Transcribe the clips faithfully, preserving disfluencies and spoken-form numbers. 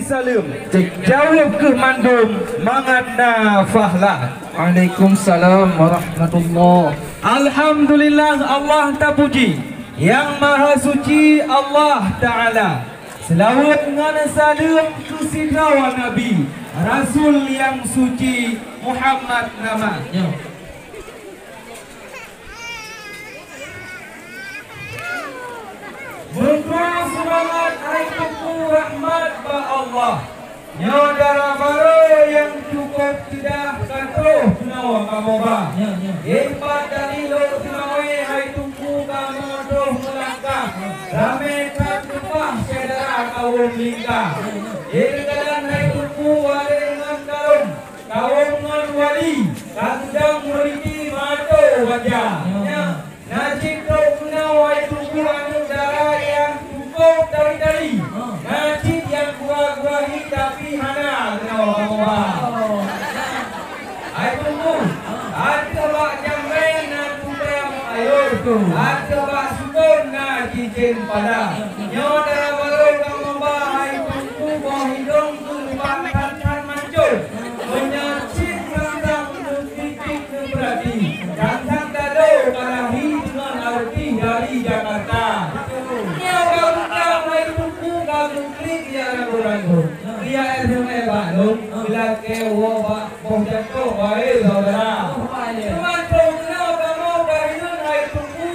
Saleuem, jaweueb kheueh mandum mangat na fahlan. Waalaikumsalam warahmatullah. Alhamdulillah, Allah tapuji, Nyang Mahasuci Allah Taala. Seulaweuet ngon saleuem keu sidroe Nabi, Rasul nyang suci Muhammad nama. Nyoe. Meukeue seumangat hai Teungku rahmat bak Allah. Nyoe dara barô nyang cukôp teudah ka troh keunoe kamoe ba. Nyoe, nyoe. Ipat dari lôn seumawe hai Teungku kamoe troh meulangkah. Ramé that leupah syedara kawôm lingka. Nyoe, nyoe. Di teugadan hai Teungku wareng ngon karông. Kawôm ngon wali, ka geudong meuriti mato baja. Nyan, na cit trok keunoe hai Teungku aneuk dara nyang cukôp tari-tari. Na cit nyang gura-gura hi tapi hana keunoe kamoe ba. Hai Teungku, ateueh bak jamé na kuda meukayôn. Ateueh bak sukon na cicém pada. Nyoe dara barô kamoe ba hai Teungku boh hidông keu leubang that-that mancôt. Meunyoe cit rantang neukritik neupeurati, rantang dado ka lahé deungon areuti dari Jakarta. Nyoe ka bukan hai Teungku ka geuklik nyang ragu-ragu. Ria S M L bak lôn, lakée woe bak boh jakoe wae syedara. Teuma troh keunoe kamoe ka hireuen hai Teungku.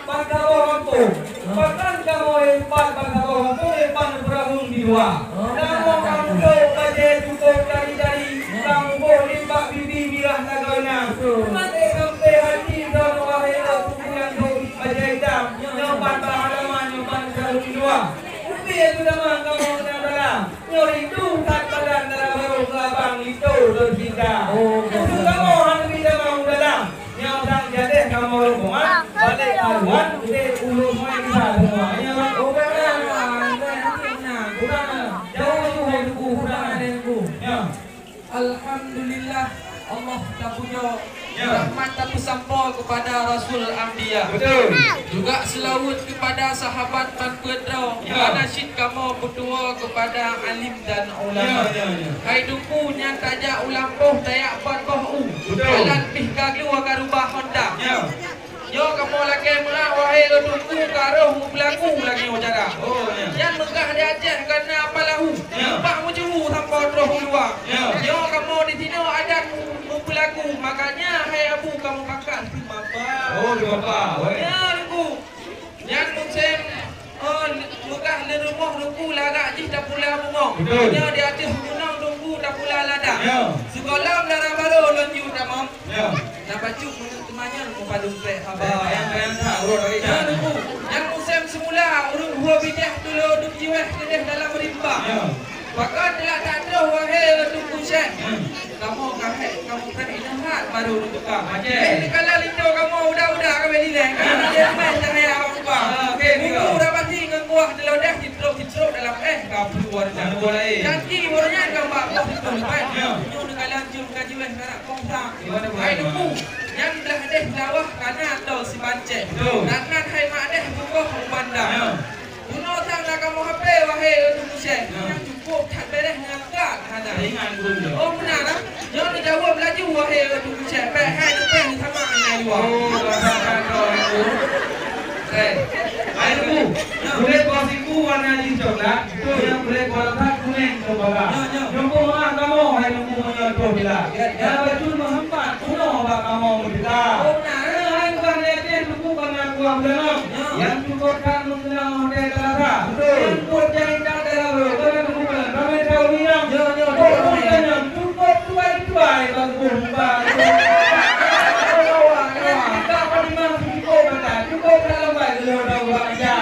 Ban saboh gampông. Pakon kamoe ipat ban saboh gampông, ipat neupeurahong di luwa. Kamoe ka musoh bajée cukôp tari-tari, ka muboh nibak bibi mirah lagoina. Mate sampoe hati droeneuh wahé lôn tuku nyang dum bajée itam, nyoe ban bak halaman, nyoe ban neupeurahong di luwa. Ubé teutamong kamoe nyang dalam. Nyoe rindu that badan dara barô keu abang linto teucinta. Oh, betul. Kamoe hana bisa mau dalam. Nyoe sang jadeh kamoe rombongan, balek kawan, dek ulôn mai kita semua. Nyoe, oh, betul. Jauh tu hai Teungku, kurang ada Teungku. Ya. Alhamdulillah, Allah tapujoe. Ya. Rahmat tapeusampoe keupada Rasul Anbiya. Betul. Juga seulaweuet keupada sahabat ban peuet droe. Ya. Hana cit kamoe peutuwoe keupada alim dan ulama. Ya, ya, ya. Hai Teungku nyan tajak u lampôh tajak bot boh u. Betul. Jalan pih ka glueng ka rubah honda. Ya. Nyoe kamoe lakée meu'ah wahé lôn Teungku ka roh meupeulaku lagée nyoe cara. Oh, ya. Nyan meugah di Aceh ka na apa lahu. Ya. Nampak meucuru sampoe troh u luwa. Ya. Nyoe kamoe di sinoe adat meupeulaku, makanya hai Abu kamoe pakat seumapa. Oh, seumapa, weh. Ya, Teungku. Nyan musém, oh, meugah lé rumoh Teungku lagak jih tapula bungong. Betul. Nyoe di ateueh gunong Teungku tapula lada. Ya. Sigohlom dara barô lôn yue tamong. Ya. Na bacut meunyoe teumanyong meupadum trek haba. Bayang-bayang that, ureueng dari. Ya, Teungku. Nyan musém seumula ureueng hue bijéh tulo dum jiwéh keudeh dalam rimba. Ya. Pakon teulak that troh wahé Teungku Syeh. Hmm. Kamoe ka hék, kamoe ka inong that barô neubuka. Macam. Eh, dikala linto kamoe uda-uda ka bèk dilèe. Ka na dia main cahaya abang rupa. Ah, okey, okey. Bulu rapati ngon kuah teulodeh titrok-titrok dalam éh ka peue warna. Warna bola, eh. Janji baru nyan gambar boh tumpet. Ya. Nyoe neukalon jeuem ka jiwéh karak kongsa. Gimana, gimana? Hai Teungku, nyan blah deh Lawah ka na tol Sibancéh. Betul. Nan hai mak deh bungkôh u banda. Ya. Bunoe sang na kamoe hapé, wahé Teungku Syeh. Ya. Nyang cukôp that bèrèh ngon kat hana. Ringan gurèe. Oh, meunan, ah? Nyoe neujaweueb laju, wahé Teungku Syeh. Bèk hai leupah sama ngon luwa. Oh, bahasa kantô itu. Eh, hai Teungku. Ya. Kulét boh siku warna jih coklat. Betul. Nyang kulét boh leupah kunèng keumbala. Ya, ya. Nyoe pun maaf kamoe, hai Teungku, meunyoe troh bila. Ya, ya. Nyang bacut meuhambat, bunoe bak kamoe meudesya. Oh, meunan. Hai bukan lé Teungku, kana kuah beulanang. Ya. Nyang cukôp that meukeunong hotel Galatra. Betul. Nyang buet nyang intat dalam roh, keunan bukan ramé tahu hilang. Ya, ya, ya. Bukan nyang cukôp tuai-tuai bak geuboh muka. Nyang kita palimang cukôp mata, cukôp dalam bai geuleuh daun bak meja.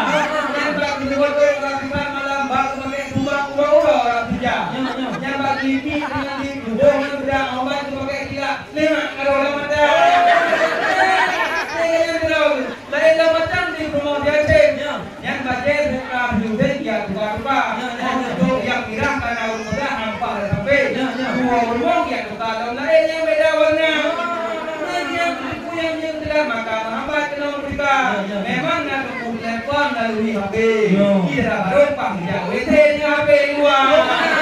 Nyang bak geuboh orang simpan malam, bak geumaké tumbang uroe-uroe orang sija. Ya, ya. Nyang bak geuipi dengan geuboh ngon beudang, obat geumaké tilak, lemak ka dalam mata. Nyang keudua, laén lam macam di peurumoh di Aceh. Ya. Nyan bajèe seuka Presiden jak tuka-tuka. Ya, ya, ya. Untuk nyang mirah ka na ureueng muda nampak dah sampai. Ya, ya. Dua ureueng jak tuka lom laén nyang beda warna. Ya, ya. Nyan nyang teungku nyang nyang telah maka meuhambat keunoe merdeka. Ya, ya. Memang na teungku telepon lalu di H P. Ya. Kira baru pang jak W C nyang H P luwa. Ya.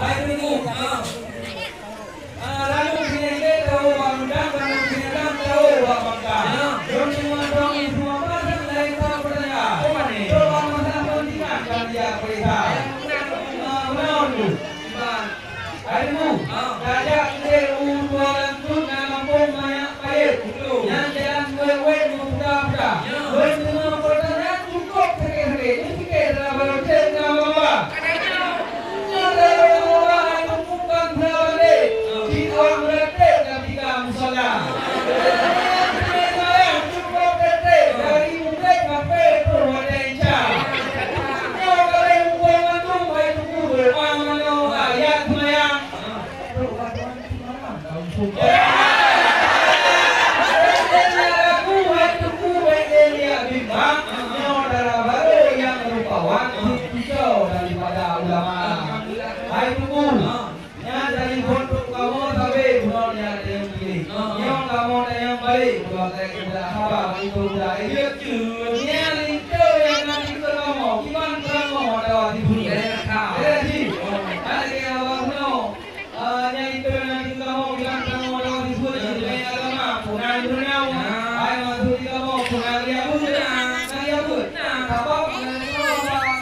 Hai Teungku, ah. Ah, lalu sinyan lé tawoe bak Meudang, lalu sinyan lé tawoe bak Bangka. Ya. Lôn deungoe droeneuh dua pasang laén that peurtanyaan. Oh, mane? Dua pasang peurtanyaan kan jak peuriksa. Ah, meunan tu. Hai Teungku, ah, tajak keudeh u Tuha Langsut na gampông Manyak Payet. Betul. Nyan jalan wét-wét meuputa-puta. Ya. Lôn deungoe peurtanyaan cukôp sakét-sakét. Nyoe pike dara barô cit na mamba. Nyoe dara mamba hai Teungku ban saban lé. Cit awak meuratéb ka tika musala. Nyoe seumayang cukôp teutrép dari mugreb sampai troh watèe isya. Nyoe ka lheueh muphom mandum hai Teungku doa manoe ayat seumayang. Nyoe dara barô nyang rupawan, jeuet picoe daripada ulama. Hai Teungku, nyan dari pondok kamoe sabe bunoe nyan tanyong piléh. Nyoe kamoe tanyong balek, bunoe tanyong budak haba, itu budak Egypt. Nyan itu nyang na di kamoe, kiban kamoe atawa di bumi. Ada di. Ada di awak bunoe. Ah, nyan itu na di kamoe, bilang kamoe orang disebut di dunia agama, puna jurunau. Hai maksud di kamoe, puna riabu. Na riabu. Sabab na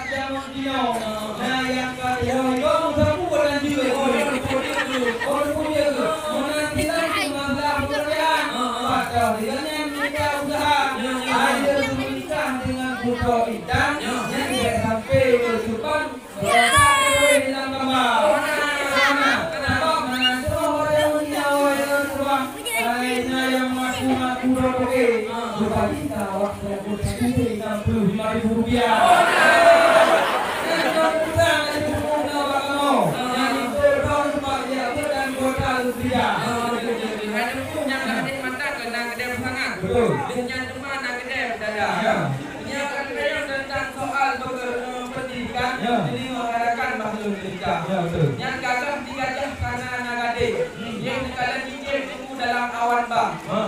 jaman jinoe, na nyang ka tuwoe, kamoe sapu dan jue. Oh, sapu dia tu. Meunan kita cuma belah pekerjaan. Padahal dia nyan Dan nyan bèk sampai keu Subang, beurangkat keu Dewi Lam Bamba. Sabab meunan troh ureueng nyoe ureueng Subang, laén nyang ngaku-ngaku droe toke, beubagi ka awak peunabuh satu juta enam puluh lima ribu rupiah. Nyan nyoe utang nyang jipeubuet nyoe bak kamoe. Nyan itu droe teumpat jak beuet dan kuota rupiah. Hai teungku, nyang ka deh mantang keu na keudè peusangat. Betul. Deh nyan teuma na keudè dada. Ya. Nyan ka geutanyong teuntang soal peundidikan, ya, jadi mengharapkan bahasa Indonesia. Ya, betul. Nyan gagah di gajah kana na gadéh. Hmm. Nyang neukalon cicém teungku dalam awan bang. Ha.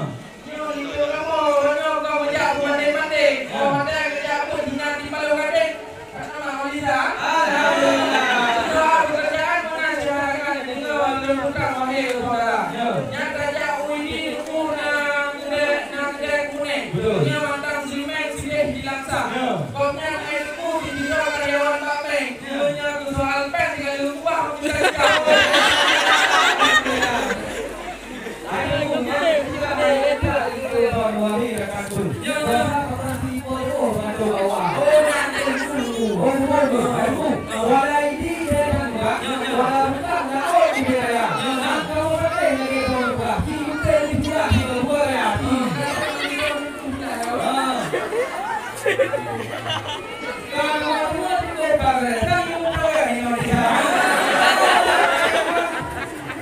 Nyoe linto kamoe, uroe nyoe ka meujak meubandéng-bandéng. Ya. Ka meujak beuet jihnyan di Paloh Gadéng. Ka tamah Maulida? Alhamdulillah. Soal pekerjaan meunan syedara deungoe lôn peugah, wahé syedara. Ya. Nyan tajak u Idi teungku na keudè, na keudè kunéng. Betul. Nyan mantong simen sideh di Langsa. Ya. Gobnyan hai teungku jipeugah karyawan bak bank. Ya. Nyoe keu soal péng tinggai lôn ubah.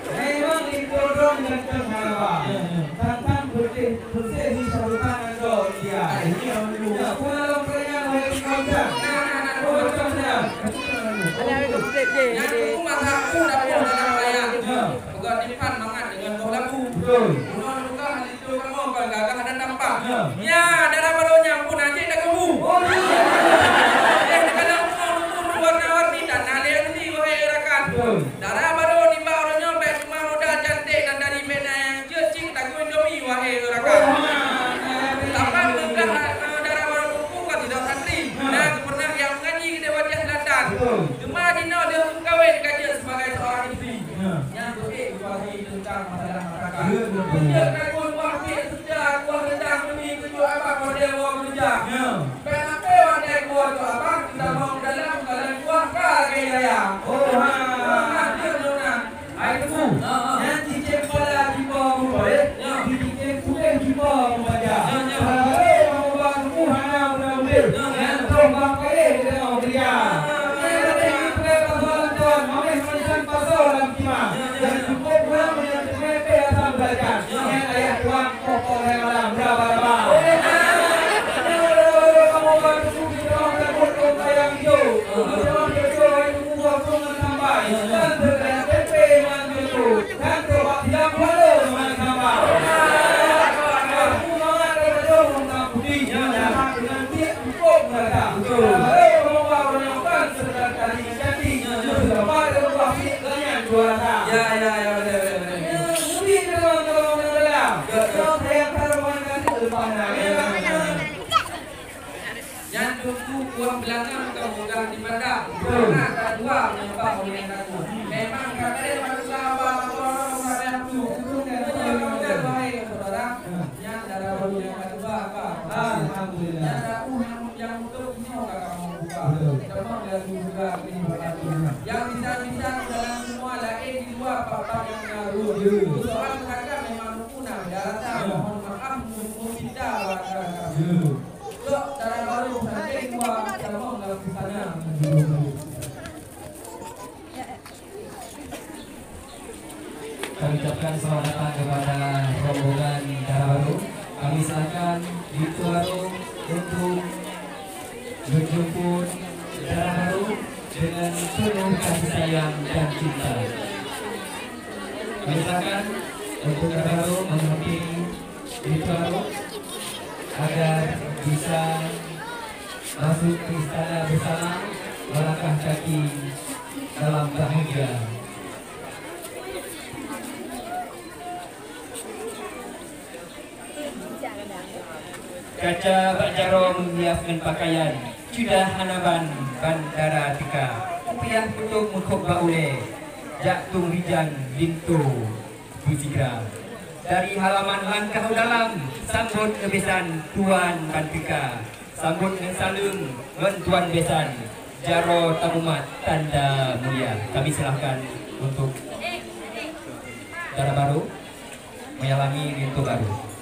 Memang itu dong ganteng haba. Tantang beuteh, beuteh di sabotan nanggroe India. Ini yang dulu. Ya, pun dalam perayaan hari Ramadan. Oh, macam mana? Yang dulu masa aku dah pun dalam perayaan. Ya. Peugah dipan mangat dengan boh labu. Betul. Bunoe luka hal itu kamoe kon gagah dan tampan. Ya. Ya, dara barô nyang pun anjing dah kamu. Oh, iya. Eh, kalau mau lupa warna-warni dan naleh nanti, wahai rakan. Betul. Dara barô nibak uroe nyoe bèk cuma modal cantik dan dari bèk na nyang jeuet cit tagun Indomie, wahé rakan. Tamat peugah, eh, dara barô buku ka sidroe santri. Nah, pernah nyang mengaji di Wajah Selatan. Betul. Cuma jinoe dia meukawen ka jeuet sebagai seorang isteri. Ya. Nyan beutôi situasi tentang masalah masyarakat. Ya, betul. Meunyoe tagun wah pih seutia, kuah rendang demi keucut abang pada woe keureuja. Ya. Bèk sampai watèe kuah tu abang, kita mau dalam bukalan kuah ka lagèe raya. Oh, ha. Kuah hancur nyoe na. Hai teungku, ha, ha, nyan cicém pala jipo geuh paléh, ya, di cicém putéh jipo meubanja. Ya, ya. Pala barô meubang teungku hana guna udép, ya, ya, nyan troh bang paléh di tanoh deuria. Ya, ya. Nyan paléh jipeugah pasal lantôn, mamèh manisan pasoe lam tima. Ya, ya. Nyan cukôp ureueng meunyoe teumé pèh asam belacan. Ya. Nyan ayah tuan Poh-poh hai malam, raba-raba. Ya, ya, ya, betul, betul, betul. Ya, mungkin kalau, kalau orang dalam, kalau saya kalau orang kata lepas nak. Ya, ya, ya. Nyan teungku kuah beulangöng ka mudah dipandang. Betul. Karena ka dua meunyoe bak ureueng kaku. Memang ka keuneuk manusia ba lakoe lom ka lheueh tu. Betul, betul, betul. Meunyoe kamoe wahai syedara, ya, nyan dara barô nyang ka tuba ka. Alhamdulillah. Nyan dapur nyang, nyang untuk nyoe ka kamoe buka. Betul. Teuma laju juga keuneuk buka tu. Nyang bisa-bisa dalam semua laén di luwa pat-pat nyang na rhueng. Ya. Soal peukakan memang rukun na darata. Ya. Mohon maaf, meunyoe kita bakal. Ya. Kok dara barô sabe dua kamoe lam istana. Kami ucapkan selamat datang kepada rombongan dara barô. Kami silakan linto barô untuk menjemput dara barô dengan penuh kasih sayang dan cinta. Kami silakan untuk dara barô menghampiri linto barô agar bisa masuk ke istana bersama, melangkah kaki dalam bahagia. Kaca bak jaroe meuhias ngon pakaian, sudah hana ban, ban dara teuka. Kupiah putôk meukhôb bak ulèe, jak tueng rijang linto beusigra. Dari halaman langkah u dalam, sambot keubisan tuan ban teuka. Sambot ngon saleuem ngon tuan bisan, jaroe tamumat tanda mulia. Kami silahkan untuk dara barô menyalami linto barô.